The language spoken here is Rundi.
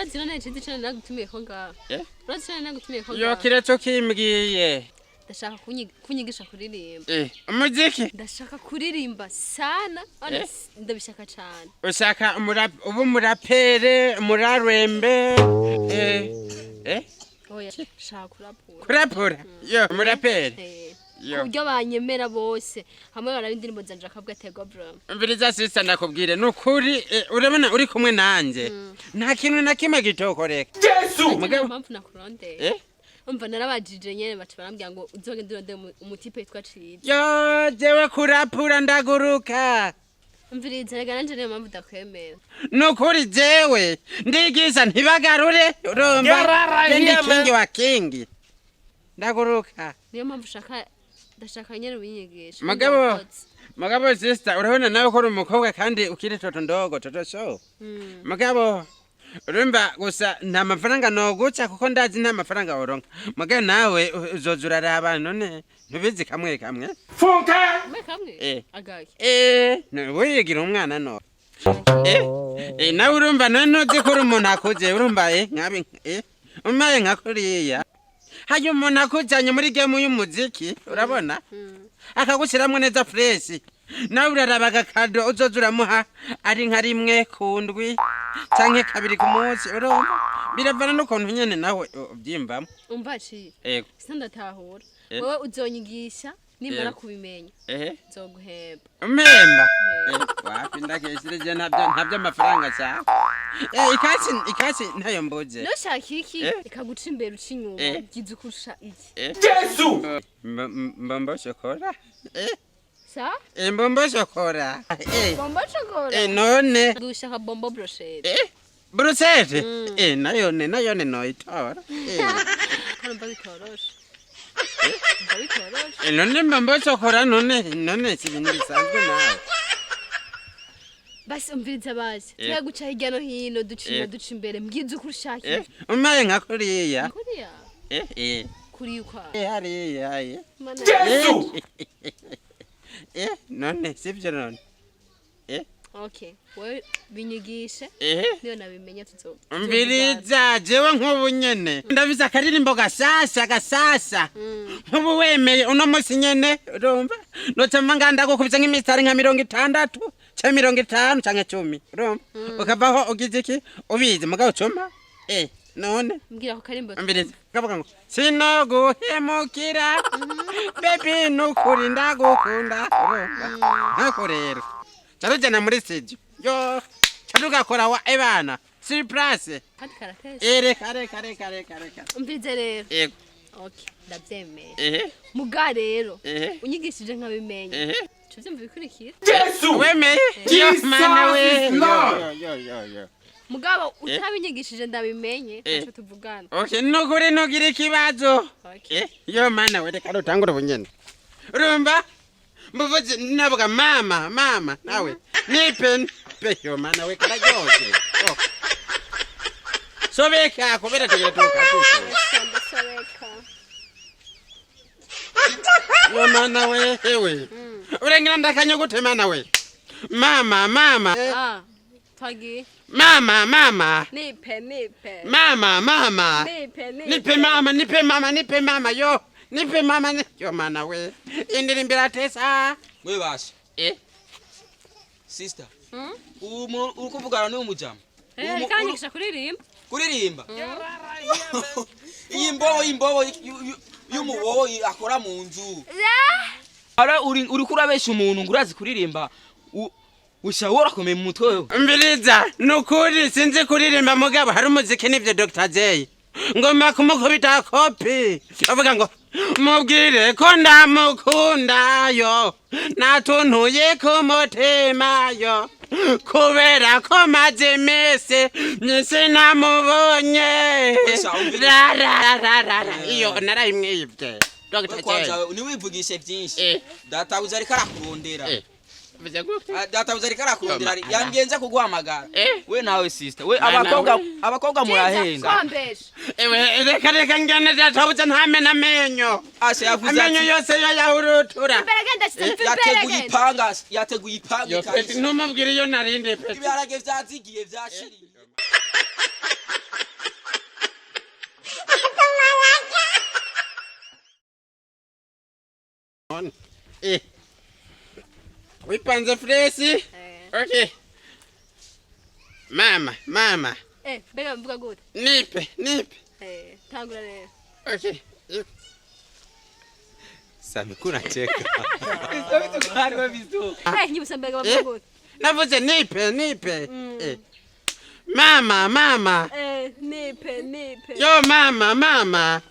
Urazi none cizi cane nagutumiye ko ngaha? Eh? Urazi cane nagutumiye ko Yo. ngaha? Kiretse ukimbwiye. Ndashaka kunyigisha kuririmba. Eh, umuziki? Ndashaka kuririmba sana. Ona, Eh? ndabishaka cane. Ushaka uba umurapere, umurarembe, eh eh? Oya, shaka kurapura. Kurapura? Yo, umurapere? Eh. Yo. Ku buryo banyemera bose hamwe baraba indirimbo zanje akavuga ati: "Ego bro." Umviriza sisa, ndakubwire nukuri, urabona uri kumwe nanje nta kintu na kimwe gitokoreka. Niyo Mugabo mpamvu nakurondeye. Eh? Umva, narabajije nyene, baca barambwira ngo uzogende urondere umutipe yitwa Ciza. Yo, jewe kurapura ndaguruka. Umviriza rega, nanje niyo mpamvu ndakwemera. Nukuri jewe ndigiza ntibagarure, urumva? Yarara, Je ndi yeah, man. king wa king, ndaguruka. Niyo mpamvu ushaka, ndashaka nyene ubinyigisha. Mugabo Ndakoze. mugabo sister, urabona nawe ko uri umukobwa kandi ukiri toto ndogo toto so. Mugabo urumva gusa nta mafaranga noguca, kuko ndazi nta mafaranga woronka. Mugabo nawe uzoza uraraba, none ntubizi kamwe kamwe? Funke! Kamwe kamwe? Eh. Agaki? Eh, wiyigira umwana no eh eh, nawe urumva none ntuzi ko uri umuntu akuze, urumva, nkabi umaye nka kuriya hajya umuntu akujanye muri game y'umuziki, urabona, akagushiramwo neza fresh, nawe uraraba agakado uzoza uramuha ari nka rimwe ku ndwi canke kabiri ku munsi, urumva, biravana n'ukuntu nyene nawe uvyimvamo. Umva ciye. Ego. Sisa, ndatahura. Eh. Wowe uzonyigisha, nimara Yego. kubimenya Ehe. nzoguhemba. Umpemba? Wapi, ndakeshereje, ntabyo amafaranga cyane. Ikasi ikasi ntayo mbuze. Nushaka iki? Eh. Ikaguca imbere, uca inyuma. Eh. Byiza ukurusha iki? Yesu! Mbombo shokora. Sa? Mbombo shokora. Bombo shokora? None. Dushaka bombo brochette. Brochette. Nayone nayone noyitora. Karumva bitoroshe, umva bitoroshe. None mbombo shokora, none si ibintu bisanzwe nawe. Basi umviriza bazi. Eh. Twe guca hirya no hino, duca inyuma, Eh. duca imbere, mbwiza uko ushaka. Umaye nka kuriya. Kuriya? Eh. Kuriya ukwa? Hariya. Mana. Yesu! None sivyo none? Okay, wewe binyigishe. Niyo nabimenya tuzo. Umviriza, jewe nk'ubu nyene ndafise akaririmbo gasasa gasasa. Nk'ubu wemeye uno munsi nyene, urumva, noca mva nganda gukubise nk'imisitari nka 60 canke 50 canke 10, urumva, ukavaho ugize iki ubizi. Mugabo cuma none. Mbwira ko karimbo. Umviriza, kavuga ngo: "Sinoguhemukira baby, nukuri ndagukunda." Urumva nkako rero carujana muri studio, yo, catugakora wa ebana surprise. Kandi karatese. Reka reka reka reka reka. Umvirize rero. Yego. Okay, ndabyemeye. Ehe. Muga rero unyigishije nkabimenya, uca uvyumva ibikurikira. Yesu! Wemeye? Yo. Jesus Mana we. is Lord. Yo yo yo yo. Mugabo utabinyigishije ndabimenye, Eh. ntaco tuvugana. Okay, nukuri nugira ikibazo. Okay. Yo mana we, reka rutangure ubunyene. Urumva mbuvuze navuga mama mama, nawe nipe nipe. Yo mana we, kararyoshe. Oh. Sobeka kubera tugira tukatuke. Ndasobeka. Yo mana we, ewe urengera ndakanyugute mana we, mama mama. Ah, twagiye. Mama mama. Nipe nipe. Mama mama. Nipe nipe. Nipe mama, nipe mama, nipe mama, yo nipe mama yo mana we, indirimbo iratesa. We basha. Sister. Umu uri kuvugana n'uyu mujama? Eh, ariko anyigisha kuririmba. Kuririmba. Iyi mbobo, iyi mbobo y'umuboyi akora mu nzu. Ara uri kurabesha umuntu ngo urazi kuririmba. Usha worakomeye mu mutwe wewe. Umviriza, nukuri sinzi kuririmba, mugabo hari umuziki nivyo Dr J ngomba kumukubita kopi, avuga ngo: "Mubwire ko ndamukunda, yo natuntuye ku mutima, yo kubera ko maze iminsi myinshi namubonye." Gusa umviriza. Rarararara, iyo narayimwibye Dr We J. kwanza niwivugishe byinshi. Databuja ariko arakurondera. Bivuze gute? Ah, databuja ariko arakurondera. Yo, Yangenze kuguhamagara. We nawe sister. We Mana abakobwa we. abakobwa murahenda. Kwambesha. Ewe, reka reka, ngene databuja ntamena amenyo. Asha yavuze Amenyo ati yose yo yahurutura. Imbere genda shitse mva imbere. Yateguye Genda. ipanga, yateguye ipanga Yo peti, ikabisa. ntumubwire iyo narindi peti. Ibiharage vyazigiye vyashiriye. None wipanze fresh. Okay, mama, mama. Mbega mvuga gute? Nipe, nipe. Tangura rero. Okay. Sami, kunacheka. Bisto, vitu gani we Bisto? Nyibutsa, mbega bavuga gute? Navuze nipe, nipe. Mama, mama. Nipe, nipe. Yo mama, mama.